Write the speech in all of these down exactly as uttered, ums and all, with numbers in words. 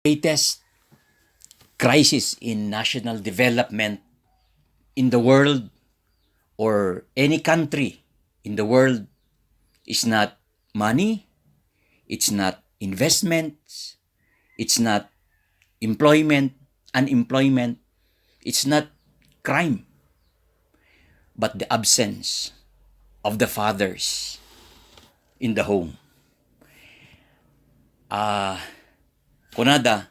greatest crisis in national development in the world or any country in the world is not money, it's not investments, it's not employment, unemployment, it's not crime, but the absence of the fathers in the home. Ah, kunada,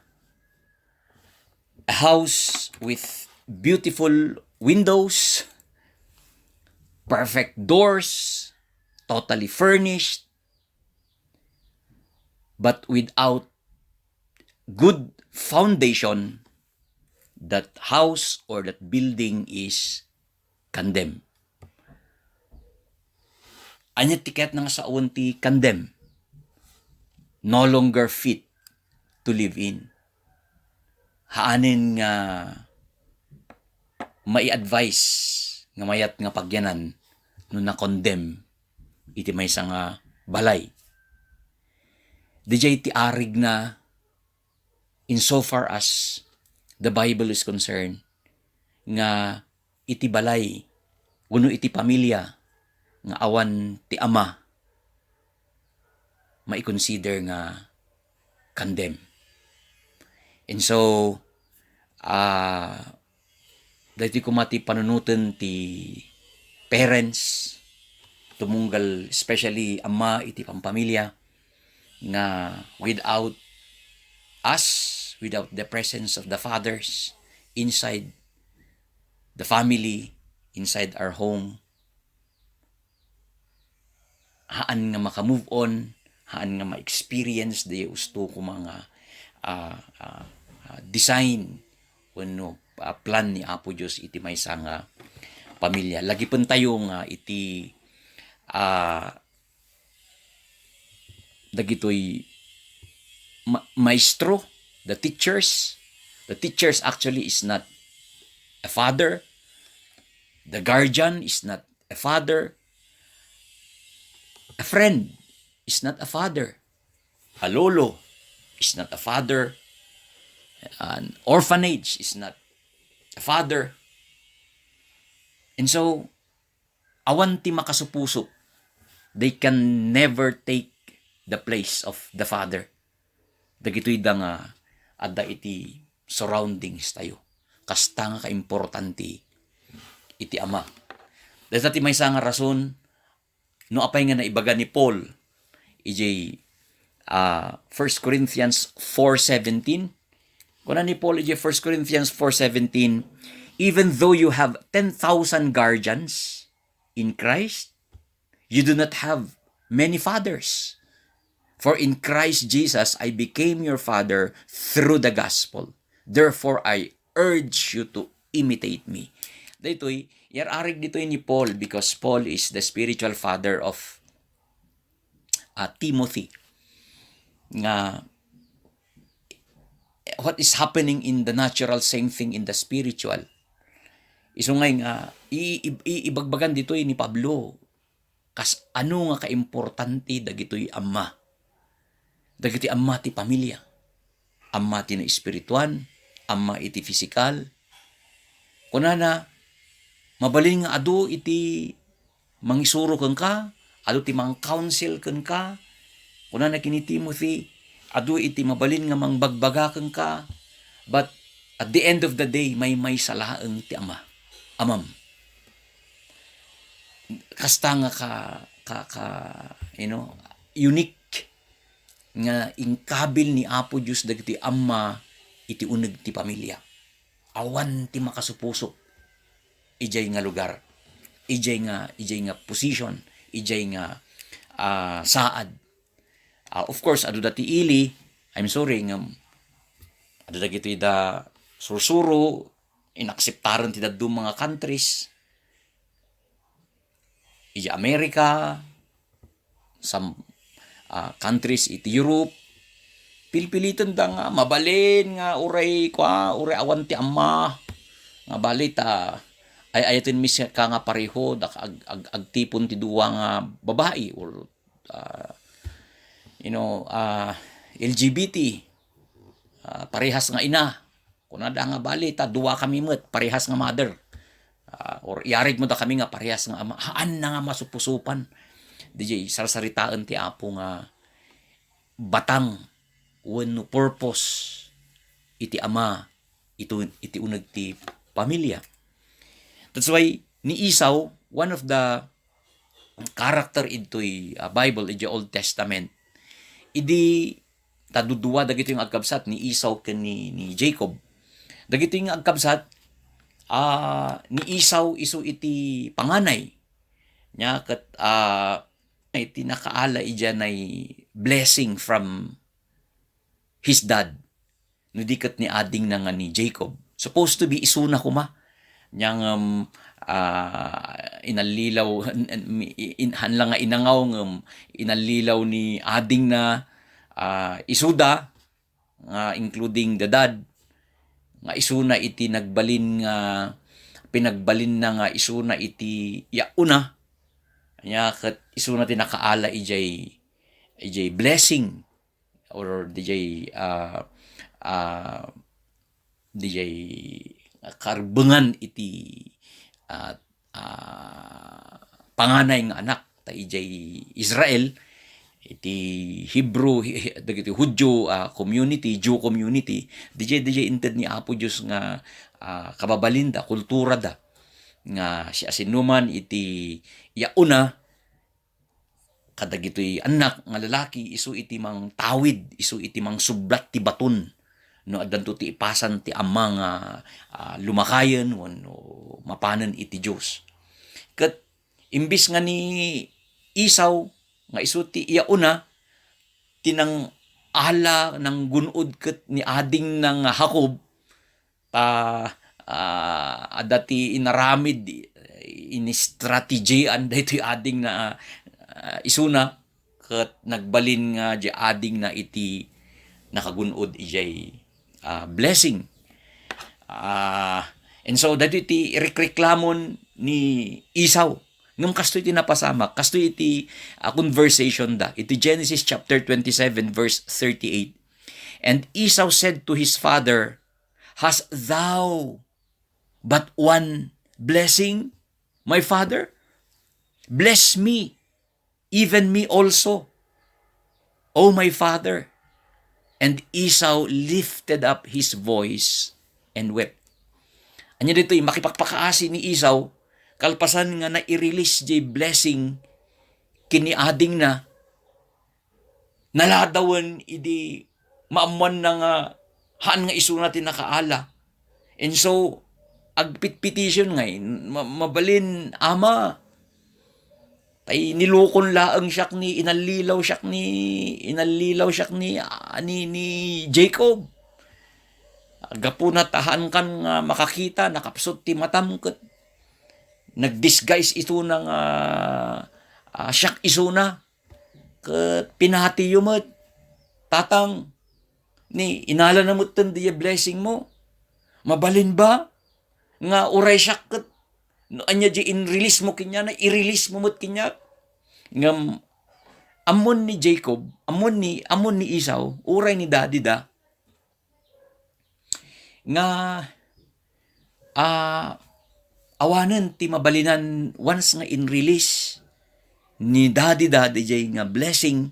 a house with beautiful windows, perfect doors, totally furnished, but without good foundation, that house or that building is condemned. Ania ti kayatna nga sawen ti condemn? No longer fit to live in. Haanen nga mai-advise nga mayat nga pagyanan no na-condemn iti maysa nga balay. Didiay ti arigna, insofar as the Bible is concerned, nga iti balay wenno iti pamilia nga awan ti ama, mai-consider nga condemn. And so, ah, daytoy koma ti panunoten ti parents, tumunggal, especially ama iti pampamilia, nga without us, without the presence of the fathers inside the family, inside our home, haan nga maka-move on, haan nga ma-experience diay husto koma nga, ah, ah, ah, design wenno, ah, plan ni Apo Dios iti maysa nga pamilia. Lagipentayo nga iti, ah, dagitoy ma-, maestro, the teachers. The teachers actually is not a father. The guardian is not a father. A friend is not a father. A lolo is not a father. An orphanage is not a father. And so, awan ti makasupusup. They can never take the place of the father. Dagitoy da nga adda iti surroundings tayo. Kasta nga kaimportante iti ama. Dayta ti maysa nga rason no apay nga naibaga ni Paul idiay, ah, First Corinthians four seventeen. Kuna ni Paul idiay First Corinthians four seventeen, "Even though you have ten thousand guardians in Christ, you do not have many fathers. For in Christ Jesus I became your father through the gospel. Therefore I urge you to imitate me." Daytoy, yar-arig ditoy ni Paul because Paul is the spiritual father of, ah, Timothy. Nga what is happening in the natural, same thing in the spiritual. Isu ngay nga i-, i-, i-, ibagbagan ditoy ni Pablo kas-, ano nga kaimportante dagitoy amma. Dagiti amma ti pamilia. Amma ti naespirituan, amma iti pisikal. Kunana, mabalin nga adu iti mangisuro kenka, adu ti mang-counsel kenka. Kunana ken ni Timothy, adu iti mabalin nga mangbagbaga kenka. But at the end of the day, maymaysa laeng ti ama. Amam. Kasta nga ka, ka, ka, you know, unique nga inkabil ni Apo Dios dagiti amma iti uneg ti pamilia. Awan ti makasupusup idiay nga lugar, idiay nga, idiay nga position, idiay nga, ah, saad. Ah, of course, adu dati ili, I'm sorry, nga adu dagiti da sursuro, inakseptaren ti dadduma nga countries. Idiay America, some, ah, countries iti Europe, pilpiliten da nga mabalin nga uray kua, uray awan ti amma, nga bali ta ay-ayaten mi ka nga pareho da ag-, ag-, agtipon ti dua nga babai or, ah, you know, ah, L G B T. ah, parehas nga ina. Kunada nga, "Bali, ta dua kami met, parehas nga mother." Ah, or iyarig mo da kami nga parehas nga ama. Haanna nga masupusupan. Diay sarsaritaen ti Apo nga batang wenno purpose iti ama, ito, iti uneg ti pamilya. That's why ni Esau, one of the character itoy, ah, Bible, iti Old Testament, idi ta dudua dagitoy nga agkabsat, ni Esau ken ni, ni Jacob. Dagitoy nga agkabsat, ah, ni Esau isu iti panganay. Nia ket, ah, iti nakaala idiay blessing from his dad. No di ket ni adingna nga ni Jacob. Supposed to be isuna koma. Nia ngem, ah, inallilaw, in, in, in, haan la nga inangaw ngem inallilaw ni adingna, ah, isuda, nga including the dad, nga isuna iti nagbalin nga, pinagbalinna nga isuna iti yauna. Nia ket isuna ti nakaala idiay, idiay blessing or diay, ah, ah, diay karbengan iti, ah, ah, panganay nga anak. Ta idiay Israel, iti Hebrew, hi-, hi-, dagiti Judio, ah, community, Jew community, diay, diay inted ni Apo Dios nga, ah, kababalinda, kulturada, nga siasinoman iti yauna, kadagitoy annak nga lalaki, isu iti mangtawid, isu iti mangsublat ti baton no addanto ti ipasan ti ama nga, ah, lumakayen wenno mapanen iti Dios. Ket imbis nga ni Esau nga isu ti iyauna, ti nangala, nanggun-od ket ni adingna nga Jacob, ta, ah, adda ti inaramid, inistrategian daytoy adingna, ah, isuna, ket nagbalin nga diay adingna iti nakagun-od idiay, ah, blessing. Ah, and so, daytoy ti rekreklamon ni Esau. Ngem kastoy ti napasamak, kastoy iti, ah, conversation da, iti Genesis chapter twenty-seven, verse thirty-eight. And Esau said to his father, "Hast thou but one blessing, my father? Bless me, even me also, O my father." And Esau lifted up his voice and wept. Ania ditoy, makipakpakaasi ni Esau, kalpasan nga nai-release diay blessing ken ni adingna, naladawen idi maammoanna nga haan nga isuna ti nakaala. And so, agpitpetition nga, "Ma-, mabalin, Ama. Tay nilukon laeng siak ni, inallilaw siak ni, inallilaw siak ni, ah, ni, ni Jacob. Gapuna ta haankan nga makakita, nakapsut ti matam, ket nag-disguise isuna nga, ah, siak isuna." Ket pinatiyo met, Tatang, ni inalana metten diay blessing mo. Mabalin ba nga uray siak ket no ania diay in-release mo kaniana, i-release mo met kaniak? Ngem ammon ni Jacob, ammon ni, ammon ni Esau, uray ni daddy da, nga, ah, awanen ti mabalinan once nga in-release ni daddy da diay nga blessing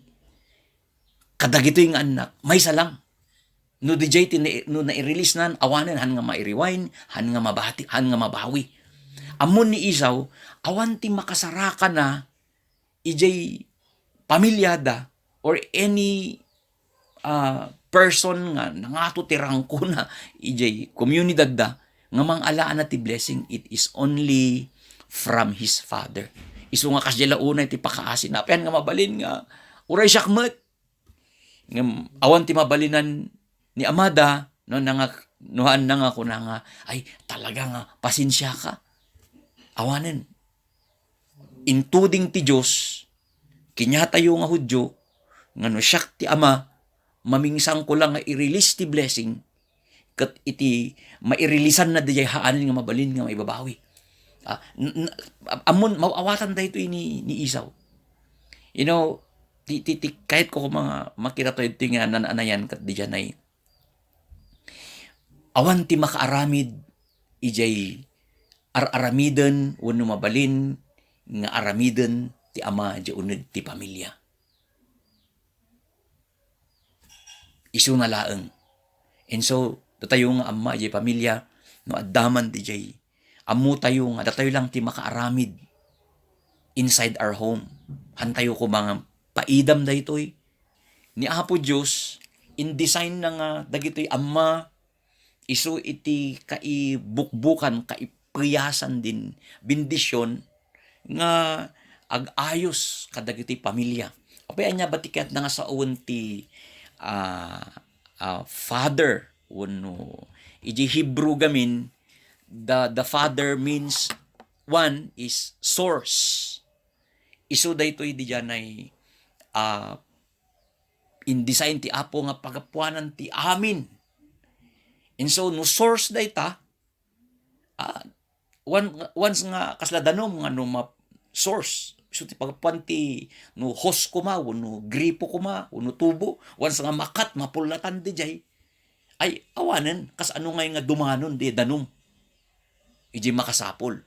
kadagitoy nga annak, maysa lang. No diay ti na-, no nai-release nan, awanen han nga mai-rewind, han nga mabati, han nga mabawi. Ammon ni Esau, awan ti makasarakana idiay pamilyada or any, ah, person nga nangato ti rangkona idiay komunidadda nga mangalaana ti blessing, it is only from his father. Isu nga kasdiay la unay ti pakaasina. Apayan nga mabalin nga uray siak met. Ngem awan ti mabalinan ni amada, no, nanga-, no, haanna nga kuna nga, "Ay, talaga nga, pasensiaka." Awanen. Intuding ti Dios, kaniatayo nga Judio, nga no siak ti ama, mamingsangko lang nga i-release ti blessing, ket iti mairilisanna diay haanen nga mabalin nga maibabawi. Ah, n-, n-, am-, ammon, maaw-awatan daytoy ni, ni Esau. You know, ti, ti, ti, kayatko koma nga makita tayo iti nga nananayan ket diay nay, Awan ti makaaramid idiay ar-aramiden wenno mabalin nga aramiden ti ama idiay uneg ti pamilia. Isuna laeng. And so, datayo nga ama idiay pamilia, no adda man diay, ammotayo nga datayo lang ti makaaramid inside our home. Hantayo koma nga paidam daytoy. Ni Apo Dios, in-design na nga dagitoy ama isu iti kaibukbukan, kaipeyasan din bendision nga ag-ayos kadagiti pamilia. Apay, ania ba ti kayatna nga sawen ti, ah, ah, father wenno iti Hebrew gamin, the, the father means, one is source. Isu daytoy diay, ah, in-design ti Apo nga pagapuanan ti amin. And so, no source dayta, ah, one-, once nga kasla danum nga no ma-, source, so ti pagapuan ti no hose koma, wenno gripo koma, wenno tubo, once nga makat, mapullatan diay, ay, awanen, kasano ngay nga dumanon diay danum? Idiay makasapul.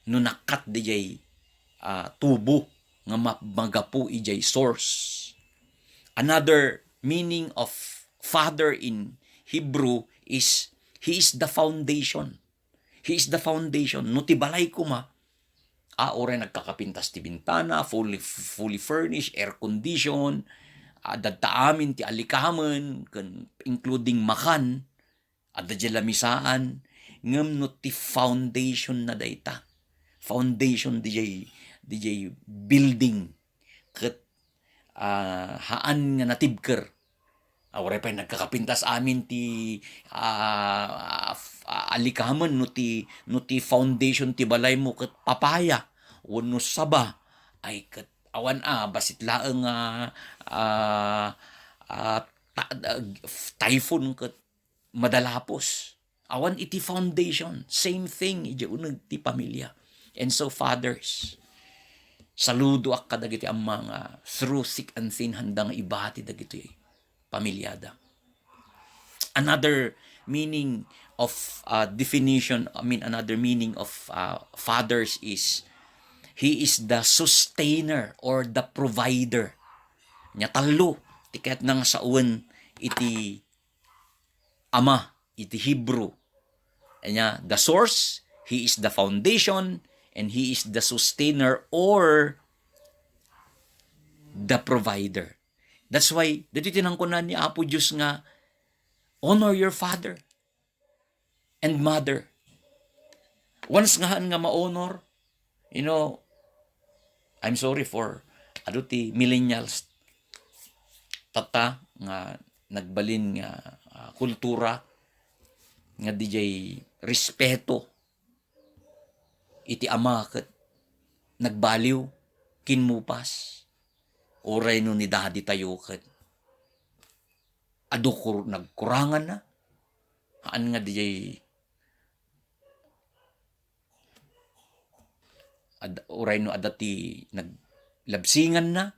No nakat diay, ah, tubo nga ma-, magapu idiay source. Another meaning of father in Hebrew is, he is the foundation. He is the foundation. No ti balay koma, ah, uray nagkakapintas ti bintana, fully, fully furnished, air condition, ah, adda amin ti alikamen, ken including makan, adda diay lamisaan, ngem no ti foundation na dayta, foundation diay, diay building, ket, ah, haan nga natibker. Ah, uray pay nagkakapintas amin ti, ah, f-, ah, alikamen no ti, no ti foundation ti balaymo ket papaya wenno saba, ay ket awan a, bassit laeng nga, ah, ah, ta-, ah, f-, typhoon ket madalapos. Awan iti foundation. Same thing, idiay uneg ti pamilia. And so, fathers, saludoak kadagiti ama nga through thick and thin, handa nga ibati dagiti pamilyada. Another meaning of, uh, definition, I mean, another meaning of, uh, fathers is, he is the sustainer or the provider. Nia, tallo ti kayatna nga sawen iti ama iti Hebrew. Ania, the source, he is the foundation, and he is the sustainer or the provider. That's why, ditoy ti nankunaan ni Apo Dios nga, "Honor your father and mother." Once nga haan nga ma-honor, you know, I'm sorry for, adu ti millennials, tatta nga nagbalin nga, ah, kultura nga diay respeto iti ama ket nagbaliw, kinmupas. Uray no ni daddy tayo ket adu kur-, nagkuranganna, haan nga diay ad-, uray no adda ti naglabsinganna,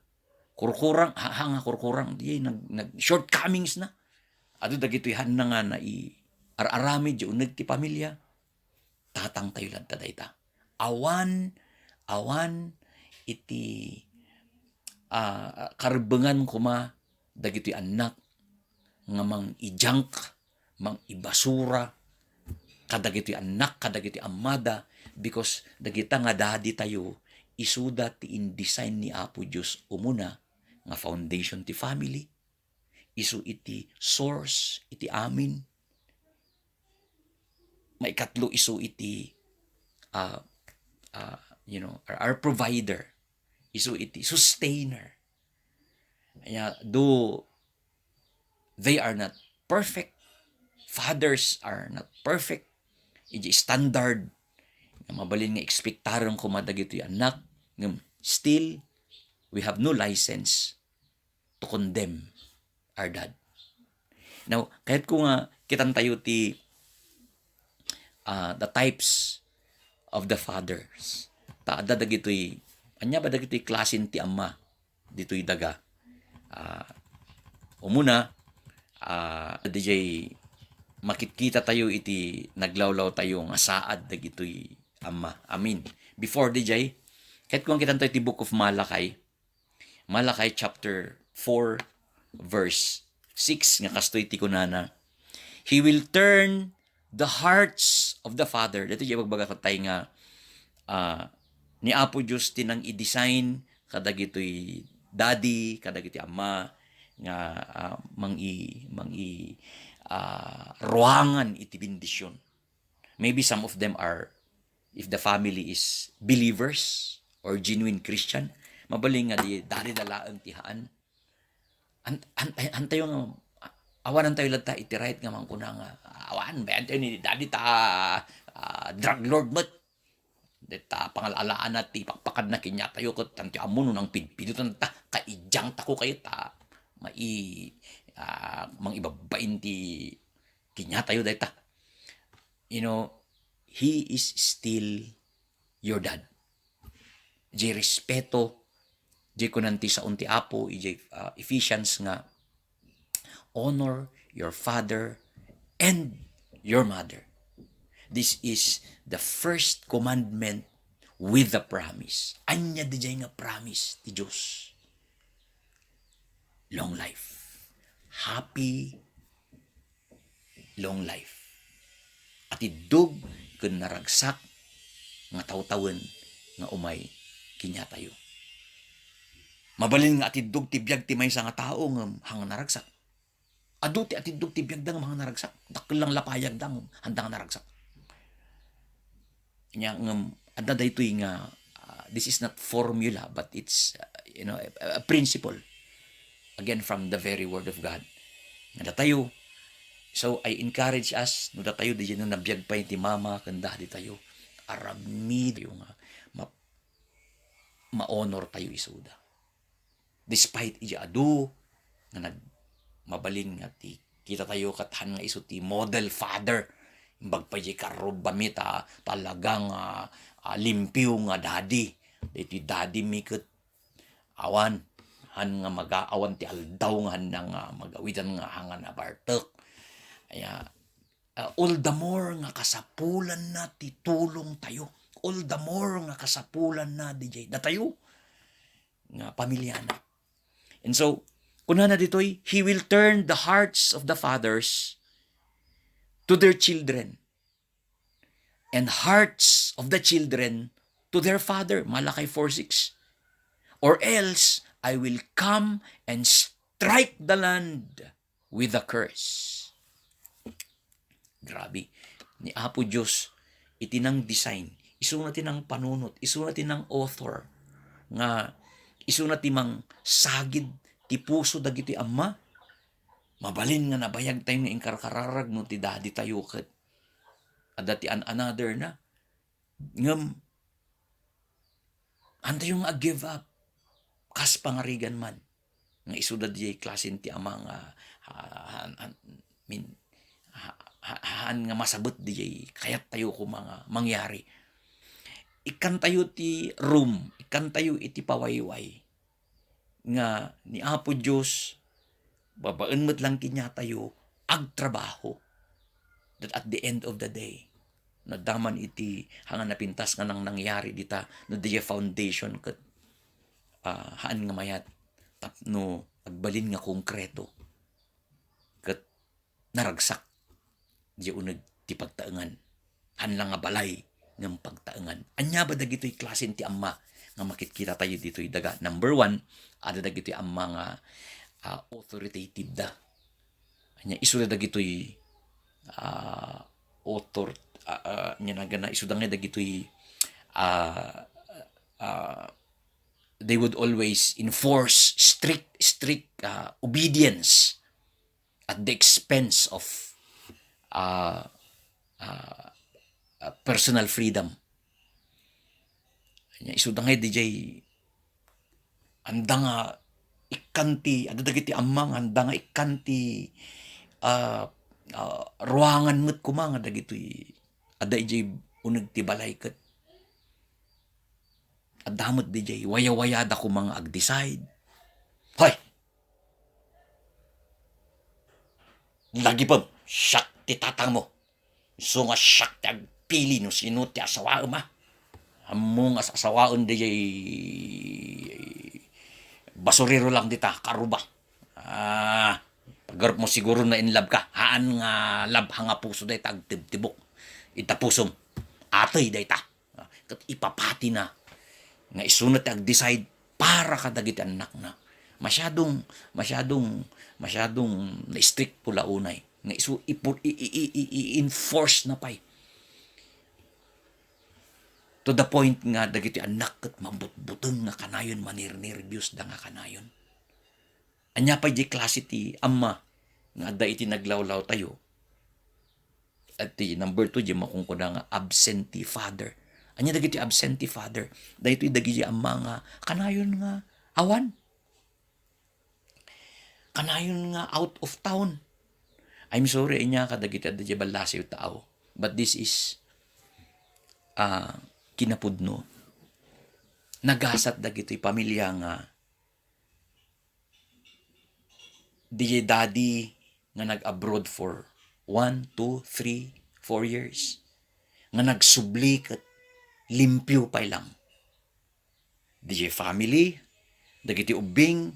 kurkurang, ha, ha nga kurkurang, diay nag-, nag-, shortcomings na. Adu dagitoy haan na nga nai-, ar-aramid diay uneg ti pamilia. Tatangtayo latta dayta. Awan, awan iti, ah, karebbengan koma dagitoy annak nga mang-i-junk, mang-ibasura kadagitoy annak, kadagitoy ammada, because dagita nga daddy tayo, isuda ti in-design ni Apo Dios umuna nga foundation ti family, isu iti source iti amin. Maikatlo, isu iti, ah, ah, you know, our, our provider. Isu iti sustainer. Ania, though they are not perfect, fathers are not perfect, iti standard nga mabalin nga ekspektaren koma dagitoy annak, ngem still, we have no license to condemn our dad. Now, kayatko nga kitantayo ti, ah, the types of the fathers. Ta adda dagitoy, ania ba dagitoy klasen ti ama ditoy daga? Ah, umuna, ah, diay makitkita tayo iti naglawlaw tayo nga saad dagitoy Ama. Amen. Before di jay, ket kuan kitan tayo ti Book of Malachi. Malachi chapter four, verse six, nga kastoy ti kunana, "He will turn the hearts of the father." Dito jay bagbaga tayo nga, ah, ni Apo Dios ti nang i-design kadagitoy daddy, kadagitoy ama nga, ah, mangi-, mangi-, ah, ruangan iti bendision. Maybe some of them are, if the family is believers or genuine Christian, mabalin nga di, daddy da laeng ti haan. An-, an-, antayo nga, awan antayo latta iti right nga mangkuna nga, awan, bay antayo ni daddy ta, ah, drug lord met. Deta pangalaalaana ti pakpakadna kaniatayo ket tanti ammo no nangpidpidotan ta, kaiddiang tako kayo ta, mai-, ah, mangibabbain ti kaniatayo dayta. You know, he is still your dad. Jay respeto, jay kunan ti saon ti Apo, ijay, ah, Ephesians nga, "Honor your father and your mother." This is the first commandment with a promise. Ania dijay nga promise ti Dios? Long life. Happy long life. Atiddog ken naragsak nga tawtawen nga umay kaniatayo. Mabalin nga atiddog ti biag ti maysa nga tao ngem hanga naragsak. Adu ti atiddog ti biagda ngem hanga naragsak. Dakkel lang lapayagda ngem handa nga naragsak. Nya ngem adda daytoy nga, ah, this is not formula, but it's, ah, you know, a, a principle. Again, from the very word of God. Nga datayo, so I encourage us, no datayo, di no nabiag pay ti mama, ken daddy tayo, arami tayo nga ma-, ma-honor tayo isuda. Despite iti adu nga nag-, mabalin nga ti kita tayo ket han nga isu ti model father. Imbag pay jay karrubami ta talaga nga, ah, limpio nga daddy. Daytoy daddy mi ket awan, han nga maga-, awan ti aldaw nga handa nga magawidan nga hangan a bartek. Aya, ah, all the more nga kasapulanna ti tulong tayo. All the more nga kasapulanna dijay datayo nga pamiliana. And so, kunana ditoy, "He will turn the hearts of the fathers to their children, and hearts of the children to their father," Malachi four six. "Or else, I will come and strike the land with a curse." Grabe. Ni Apo Dios, iti nang design, isuna ti nang panunot, isuna ti nang author, nga isuna ti mangsagid ti puso dagiti amma. Mabalin nga nabayag tayo nga inkarkararag no ti daddy tayo ket adda ti an-another na. Ngem, antayo nga ag-give up. Kas pangarigan man. Nga isuda diay klasen ti ama nga, ah, han-, han-, min-, ha-, ha-, haan nga masabet diay kayat tayo koma nga mangyari. Ikkan tayo ti room, ikkan tayo iti pawayway. Nga ni Apo Dios, babaen met lang kaniatayo, agtrabaho. That at the end of the day, naddaman iti hangan napintas nga nang nangyari dita, no, diay foundation ket, ah, haan nga mayat tapno agbalin nga konkreto. Ket naragsak diay uneg ti pagtaengan. Haan lang nga balay ngem pagtaengan. Ania ba dagitoy klasen ti amma nga makitkita tayo ditoy daga? Number one, adda dagitoy amma nga, ah, authoritative da. Ania, isuda dagitoy, ah, author-, ah, ah, ania nagana, isuda nga dagitoy, ah, ah, they would always enforce strict, strict, ah, obedience at the expense of, ah, ah, ah, personal freedom. Ania, isuda nga dijay, anda nga ikkan ti, adda dagiti amma nga anda nga ikkan ti, ah, ah, ruangan met koma nga dagitoy adda idiay uneg ti balay ket adda met dijay wayawayada koma nga ag-decide. Hoy! Lagipem, siak ti itatangmo. Isu nga siak ti agpili no sino ti asawaem, a. Ammom nga asawaen daydiay basurero lang dita, karuba. Ah, paggarupmo siguro na in love ka. Haan nga love, haan nga puso dayta agtibtibok. Ita pusom. Atey dayta. Ah, ket ipapatina nga isuna ti agdecide para kadagiti annakna. Masyadong, masyadong, masyadong na-strict pay la unay. Nga isu ipu-, i-, i-, i-, i-, i-enforce na pay. To the point nga dagiti annak ket mabutbuteng nga kanayon, manirnerbios da nga kanayon. Ania pay di klase ti ama nga adda iti naglawlawtayo? At ti number two, di makunkuna nga absentee father. Ania dagiti absentee father? Daytoy dagiti ama nga kanayon nga awan. Kanayon nga out of town. I'm sorry, ania kadagiti adda di ballasiw tao. But this is, ah, kinapudno. Nagasat dagiti pamilya nga di daddy nga nag-abroad for one, two, three, four years. Nga nagsubli ket limpio pay lang. Di family, dagiti ubbing,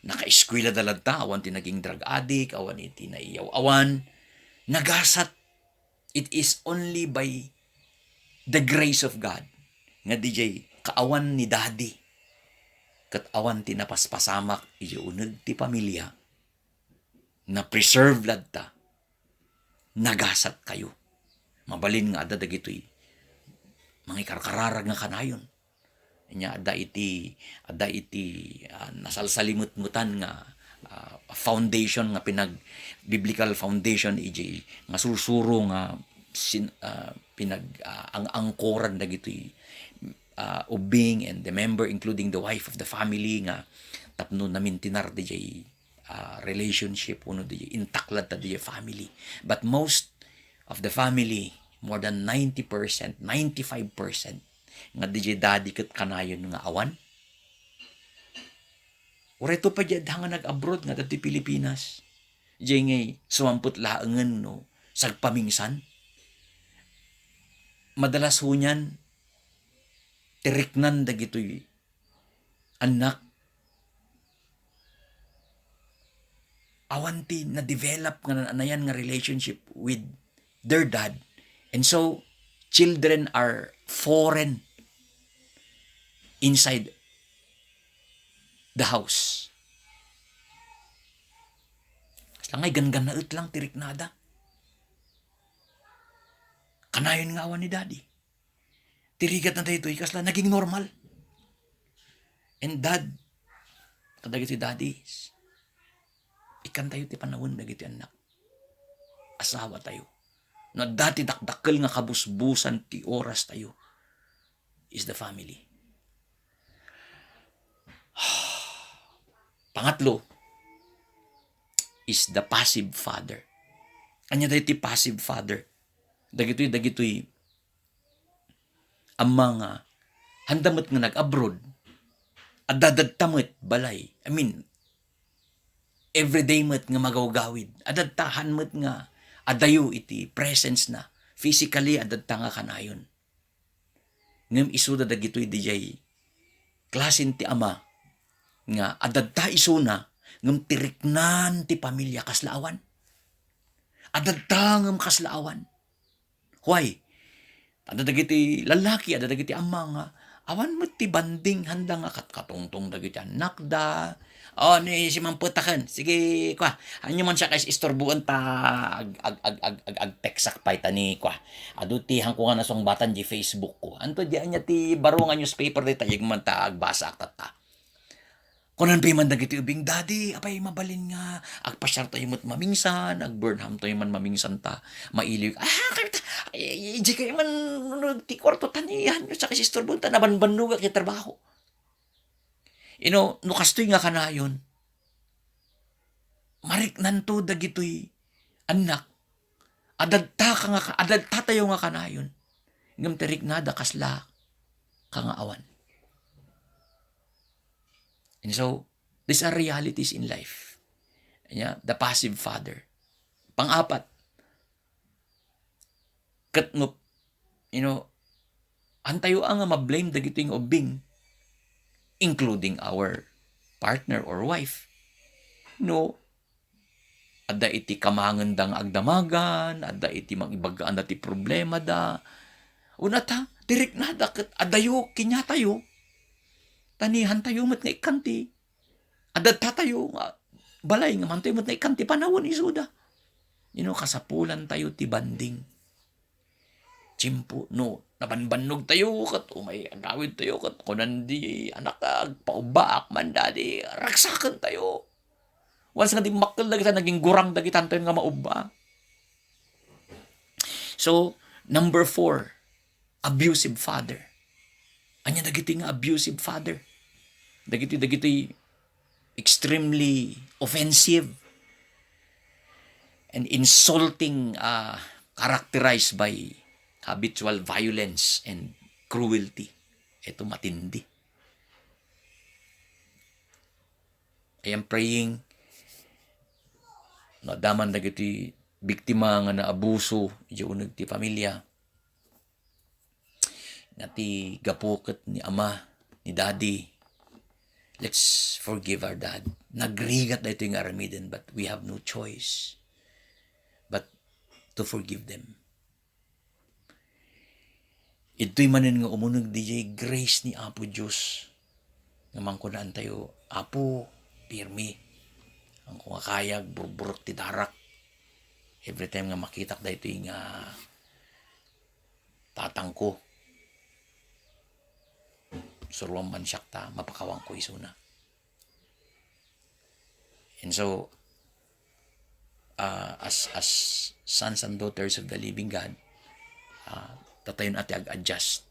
nakaeskwela da latta, awan ti naging drug addict, awan iti naiyaw-awan. Nagasat, it is only by the grace of God nga diay kaawan ni daddy ket awan ti napaspasamak iti uneg ti pamilya, na-preserve latta, nagasat kayo. Mabalin nga adda dagitoy mangikarkararag nga kanayon. Nya, adda iti, adda iti, ah, nasalsalimetmetan nga, ah, foundation nga pinag-, biblical foundation iti nga sursuro nga sin-, ah, pinag-, ah, ang-angkoran dagitoy, ah, ubbing and the member, including the wife of the family, nga tapno namintinar diay, ah, relationship, wenno diay intact latta diay family. But most of the family, more than ninety percent, ninety-five percent, nga diay daddy ket kanayon nga awan. Uray to pay diay adda nga nag-abroad nga adda ti Pilipinas. Diay ngay sumampet laengen no sagpamingsan. Madalas hunyan, tiriknan dagitoy annak. Awan ti na-develop nga nanayan nga relationship with their dad. And so, children are foreign inside the house. Kasla ngay ganggannaet lang ti riknada. Kanayon nga awan ni daddy. Ti rigatna daytoy, kasla naging normal. And dad, kadagiti daddies, ikkantayo ti panawen dagiti annak. Asawatayo. No adda ti dakdakkel nga kabusbusan ti orastayo, is the family. Pangatlo is the passive father. Ania daytoy passive father? Dagitoy, dagitoy ama nga handa met nga nag-abroad, adda dadta met balay. I mean, everyday met nga magawgawid. Adda dadta, han met nga adayo iti presence na. Physically, adda dadta nga kanayon. Ngem isuda dagitoy diay klasen ti ama nga adda dadta isuna, ngem ti riknan ti pamilya kasla awan. Adda dadta ngem kasla awan. Why? Adda dagiti lallaki, adda dagiti ama nga awan met ti banding, handa nga katkatungtong dagiti annakda. O, ni simampetaken. Sige, kua. Ania man siak a istorboen ta ag-, ag-, ag-, ag-, ag-, agteksak pay ta ni, kua. Adu ti hanko nga nasungbatan di Facebook ko. Anto di ania ti baro nga newspaper dita, iyag man ta agbasaak tatta. Kunan pay man dagiti ubing, "Daddy, apay mabalin nga agpasiartayo met mamingsan, ag-Burnhamtayo man mamingsan ta mailiw." Ah, kay ta, ay, ay, ay, di kayo man, ano, ti kwarto ta ni, ano, sa kasi istorbo ta, nabanbannuga kay trabaho. You know, no kastoy nga kanayon, mariknanto dagitoy annak, adda dadta ka nga ka-, adda dadtatayo nga kanayon, ngem ti riknada kasla ka nga awan. And so, these are realities in life. Ania, the passive father. Pang-apat, Ket no, you know, hantayo a nga ma-blame dagitoy nga ubbing, including our partner or wife. No, adda iti kamangenda nga agdamagan, adda iti mangibagaanda ti problemada. Unata, ti riknada ket adayo kaniatayo. Ta ni hantayo met nga ikkan ti, adda tayo nga balay nga hantayo met nga ikkan ti panawen isuda. You know, kasapulantayo ti bonding. Tiempo, no, nabanbannog tayo, ket umay agawid tayo, ket kunan di anak, "Agpaubbaak man, Daddy," ragsaken tayo. Once nga dimmakkel dagita, naging gurang dagita, hantayon nga maubba. So, number four, abusive father. Ania dagiti nga abusive father? Dagiti, dagiti extremely offensive and insulting, ah, characterized by habitual violence and cruelty. Ito matindi. I am praying no adda man dagiti biktima nga naabuso idiay uneg ti pamilya, nga ti gapu ket ni ama, ni daddy, let's forgive our dad. Nagrigat daytoy nga aramiden, but we have no choice but to forgive them. Idtoy manen nga umuneg diay grace ni Apo Dios nga mangkunaantayo, "Apo, pirmi. Angko nga kayag, burburek ti darak. Every time nga makitak daytoy nga tatangko, suroam man siak ta mapakawanko isuna." And so, ah, as, as sons and daughters of the living God, ah, datayon a ti ag-adjust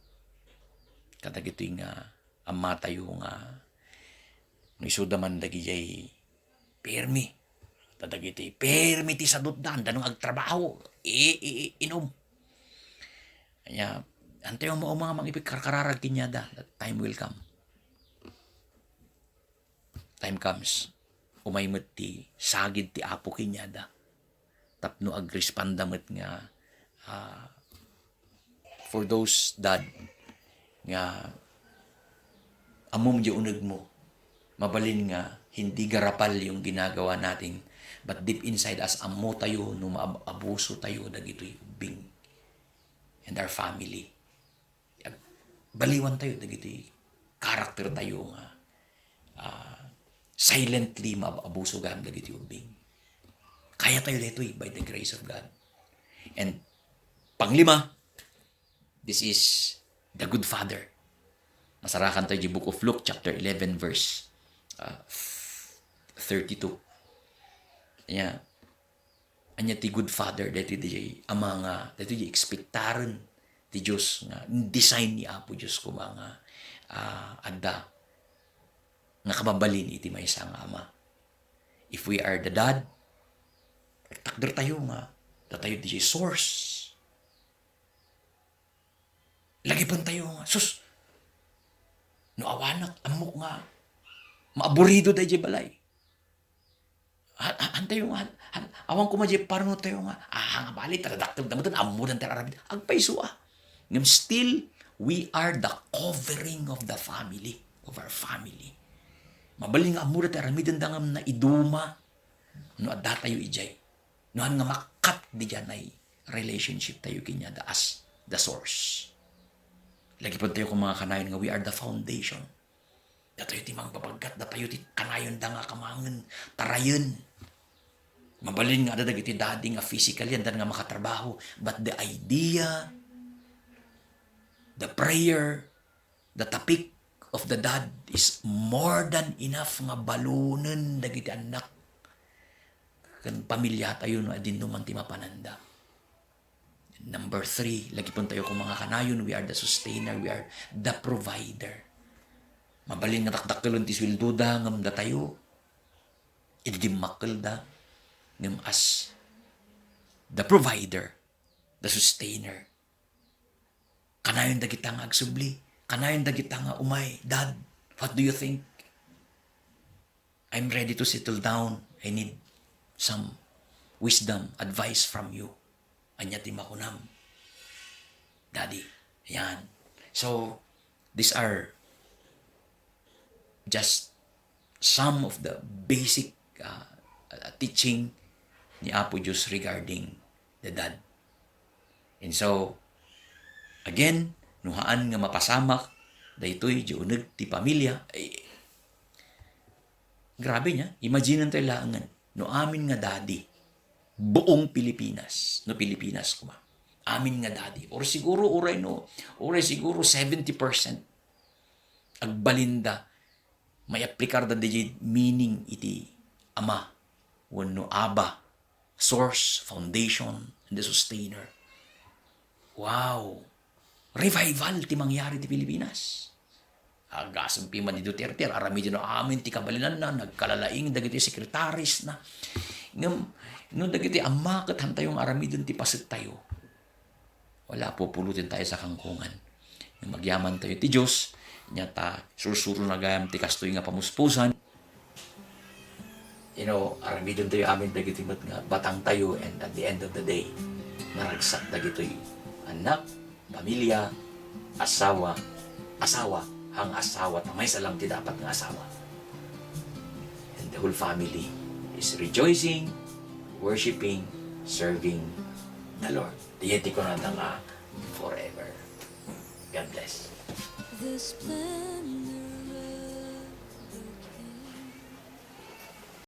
kadagitoy nga ammatayo nga no isuda man dagijay pirmi. Ta dagiti pirmi ti sadutda, andano nga agtrabaho, i-, i-, i-, inum. Ania, antayo mauma nga mangipigkarkararag kaniada, that time will come. Time comes, umay met ti sagid ti Apo kaniada tapno agrespanda met nga, ah, for those, Dad, nga ammom diay unegmo, mabalin nga hindi garapal yung ginagawa natin, but deep inside us, ammo tayo no maab-, abuso tayo dagitoy ubbing and our family. Baliwan tayo dagiti character tayo nga, ah, silently maab-, abuso gayam dagiti ubbing. Kaya tayo daytoy by the grace of God. And panglima, this is the good father. Masarakan tayo di Book of Luke, chapter eleven, verse, ah, thirty-two. Ania, ania ti good father, daytoy diay ama nga, daytoy diay ekspektaren ti Dios nga design ni Apo Dios koma nga, ah, adda nga kababalin iti maysa nga ama. If we are the dad, takder tayo nga, datayo diay source. Lagipen tayo nga, "Sus, no awanak, ammok nga maaburido daydiay balay." Ha-, ha-, hantayo nga, han-, han-, awan koma diay parno tayo nga, "Ah, nga bali, ta dadakkel da met, ammo dan ti aramid." Agpayso a. Ngem still, we are the covering of the family, of our family. Mabalin nga ammo da ti aramiden da ngem naiduma no adda tayo idiay. No han nga makkat diay relationship tayo kaniada as the source. Lagipen tayo koma nga kanayon nga we are the foundation. Datayo ti mangbabaggat, datayo ti kanayon da nga kamangen, tarayen. Mabalin nga adda dagiti daddy nga physically, anda nga makatrabaho, but the idea, the prayer, the topic of the dad is more than enough nga balunen dagiti annak ken pamilya tayo no adinno man ti mapananda. Number three, lagipen tayo koma nga kanayon, we are the sustainer, we are the provider. Mabalin nga dakdakkelen ti sueldoda, ngem datayo, idi dimmakkelda, ngem as the provider, the sustainer. Kanayon dagita nga agsubli, kanayon dagita nga umay, "Dad, what do you think?" I'm ready to settle down. I need some wisdom, advice from you. Ania ti makunam? Daddy. Yan. So, these are just some of the basic, uh, uh, teaching ni Apo Dios regarding the dad. And so, again, no haan nga mapasamak daytoy diay uneg ti pamilia, eh, grabe niya. Imagine tayo laangan. No amin nga daddy, buong Pilipinas, no Pilipinas koma, amin nga daddy, or siguro, uray no, uray siguro seventy percent agbalinda, maiaplikar da diay meaning iti ama, wenno Abba, source, foundation, and the sustainer. Wow! Revival ti mangyari ti Pilipinas. Agasem pay man ni Duterte, aramiden no amin ti kabalinanna, nagkalalaing dagiti secretaries na. Ngem, no dagiti ama ket hantayo nga aramiden ti paset tayo, wala, pupulutin tayo sa kangkungan. Ngem agyaman tayo ti Dios, nya ta sursuro na gayam ti kastoy nga pamuspusan. You know, aramiden tayo amin dagiti met nga batang tayo, and at the end of the day, naragsak dagitoy annak, pamilya, asawa, asawa, ang asawa, ta maysa lang ti dapat nga asawa. And the whole family is rejoicing, worshiping, serving the Lord. Diay ti kunada nga forever. God bless. The splendor